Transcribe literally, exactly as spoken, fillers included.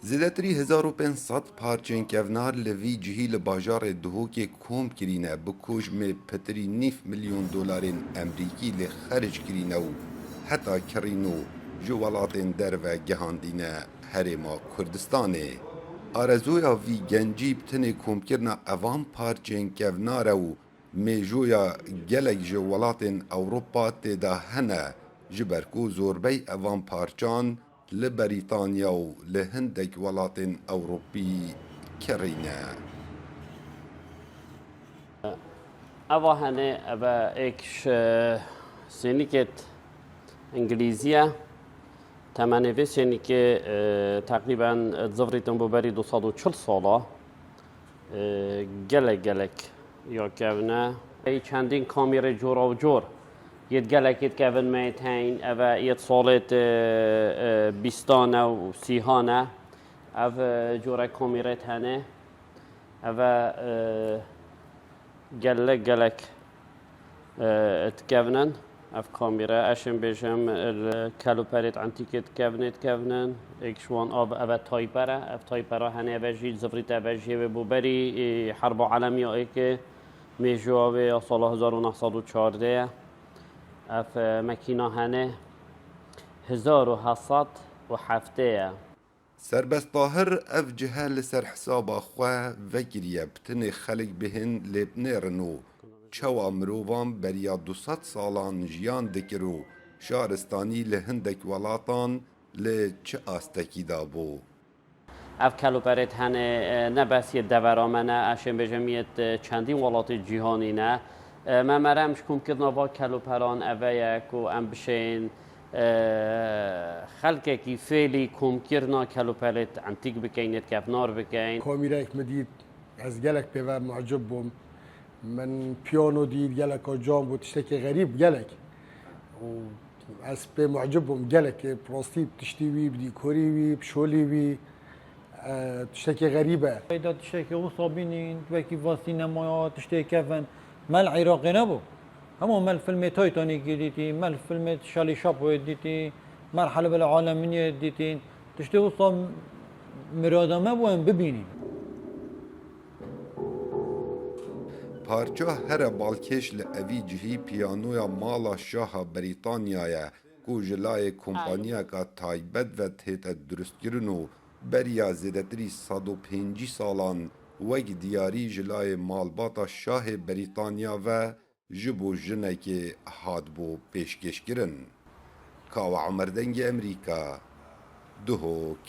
Zêdetirî hezar û pênc sed parçên kevnar li vî cihî li bajarê Duhokê kom kirîne, bi kojmê pitirî nîv milyon dolarên Emerîkî lê xerc kirîne û heta kirîno ji welatên derve gihandîne Herêma Kurdistanê. Arezoya vî gencî bi tenê komkirina evan parçên kevnar e û mêjoya gelek ji welatên Ewropa tê de hene, ji ber ku zorbey evan parçan li Berîtanya û li hindek welatên Ewropî kirîne. Eva hene, eve êk ji sênîkêt Îngilîzî ye. Temenê vê sênîkê, e, teqrîben, e, zivrîtin bo berî du sed û çil sala. E, gelek, gelek ya kevne. Ey çendîn kamîrê cora û cor. Yêt gelek yêt kevin me yêt heyn, eve yêt salêt, e, e, bîstan e û sîhan e. Ev, e, cora kamîrêt hene. Eve, e, gelek, gelek, e, dikevnin. Ev kamîre, ez ê bêjim, li keloperêt entîkê dikevnê, dikevnin. Êk ji wan av, eve tayper e. Ev taypera hene, eve jî zivrît, eve jî wê bo berî, e, herba alemiya êkê mêjoya wê ya sala hezar û neh sed û çardeh ye. Ev, e, mekîna hene hezar û heft sed û heftê ye. Serbest Tahir ev cihe li ser hesaba xwe vekiriye, bi tenê xelk bêhn lê binêrin û çawa mirovan beriya du sed salan jiyan dikir û şaristanî li hindek welatan li çi astekî de bû. Ev keloperêt hene, e, ne bes yê devera me ne, ez ê bêjim yê, e, çendîn welatê cîhanî ne. E, me merem ji komkirina va keloperan eve ye ku em bişên, e, xelkekî fêlî komkirina keloperêt entîk bikeyn, yêt kevnar bikeyn. Kamîrek min dît, ez gelek pê ve mucib bûm. Min piyano dît, geleka can bû, tiştekî xerîb, gelek. Û ez pê mucib bûm, gelek, bi rastî bi tiştî wî, bi dîkorî wî, bi şolî wî, e, tiştekî xerîb e. Peyda tiştekî wisa bînîn, wekî va sînemaya, tiştê kevin. Me li Iraqê nebû. Hema me li filmê Titanic'ê dîtî, me li filmê Charlie Chaplin'ê dîtî, me li Helbel Alemînê dîtîn. Tiştê wisa mirada me bû em bibînîn. Parça here balkêş li evî cihî piyanoya mala şaha Berîtanya ye, ku ji layê kompaniyeka taybet ve tête durustkirin û beriya zêdetirî sed û pêncî salan wek diyarî ji layê malbata şahê Berîtanya ve ji bo jinekê hatibû pêşkêşkirin. Kawa Omer, Dengê Emerîka, Duhok.